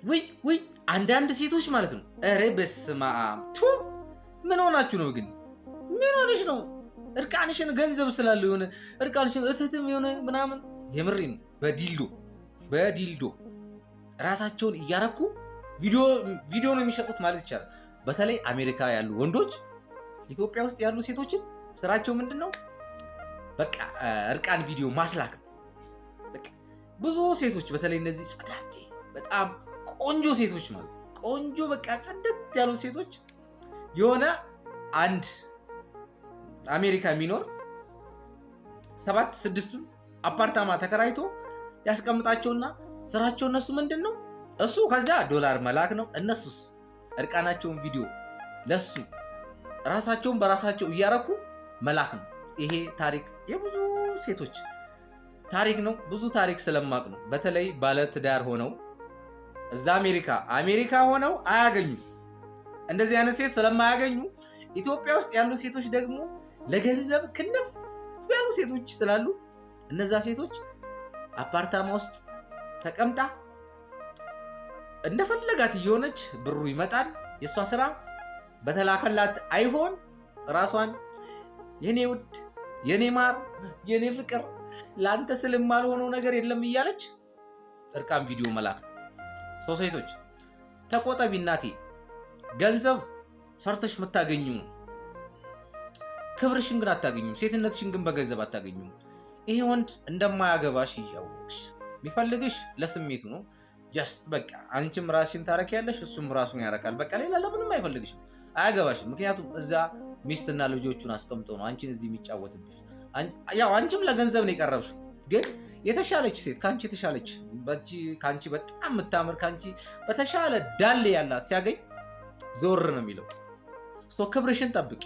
ውይ ውይ፣ አንዳንድ ሴቶች ማለት ነው። ኧረ በስመ አብ ቱ! ምን ሆናችሁ ነው ግን? ምን ሆነሽ ነው? እርቃንሽን ገንዘብ ስላለው የሆነ እርቃንሽን እትትም የሆነ ምናምን፣ የምሬ ነው። በ dildo በ dildo ራሳቸውን እያረኩ ቪዲዮ ነው የሚሸጡት ማለት ይቻላል። በተለይ አሜሪካ ያሉ ወንዶች ኢትዮጵያ ውስጥ ያሉ ሴቶችን ስራቸው ምንድን ነው? በቃ እርቃን ቪዲዮ ማስላክ ነው። በቃ ብዙ ሴቶች፣ በተለይ እነዚህ ጸዳጤ በጣም ቆንጆ ሴቶች ማለት ነው። ቆንጆ በቃ ጽድት ያሉ ሴቶች የሆነ አንድ አሜሪካ የሚኖር ሰባት ስድስቱን አፓርታማ ተከራይቶ ያስቀምጣቸውና ስራቸው እነሱ ምንድን ነው? እሱ ከዛ ዶላር መላክ ነው። እነሱስ እርቃናቸውን ቪዲዮ ለሱ ራሳቸውን በራሳቸው እያረኩ መላክ ነው። ይሄ ታሪክ የብዙ ሴቶች ታሪክ ነው። ብዙ ታሪክ ስለማቅ ነው። በተለይ ባለትዳር ሆነው እዛ አሜሪካ ሆነው አያገኙ፣ እንደዚህ አይነት ሴት ስለማያገኙ፣ ኢትዮጵያ ውስጥ ያሉ ሴቶች ደግሞ ለገንዘብ ክንፍ ያሉ ሴቶች ስላሉ እነዛ ሴቶች አፓርታማ ውስጥ ተቀምጣ እንደፈለጋት እየሆነች ብሩ ይመጣል። የእሷ ስራ በተላከላት አይፎን ራሷን የኔ ውድ፣ የኔ ማር፣ የኔ ፍቅር፣ ለአንተ ስል የማልሆነው ነገር የለም እያለች እርቃን ቪዲዮ መላክ ነው። So ሴቶች ተቆጠቢ እናቴ። ገንዘብ ሰርተሽ የምታገኙ ነው። ክብርሽን ግን አታገኙም። ሴትነትሽን ግን በገንዘብ አታገኙም። ይሄ ወንድ እንደማያገባሽ እያወቅሽ የሚፈልግሽ ለስሜቱ ነው። Just በቃ አንቺም ራስሽን ታረኪያለሽ፣ እሱም ራሱን ያረካል። በቃ ሌላ ለምንም አይፈልግሽም፣ አያገባሽም። ምክንያቱም እዛ ሚስትና ልጆቹን አስቀምጦ ነው አንቺን እዚህ የሚጫወትብሽ። ያው አንቺም ለገንዘብ ነው የቀረብሽው፣ ግን የተሻለች ሴት፣ ከአንቺ የተሻለች፣ ከአንቺ በጣም የምታምር፣ ከአንቺ በተሻለ ዳሌ ያላት ሲያገኝ ዞር ነው የሚለው። So ክብርሽን ጠብቂ።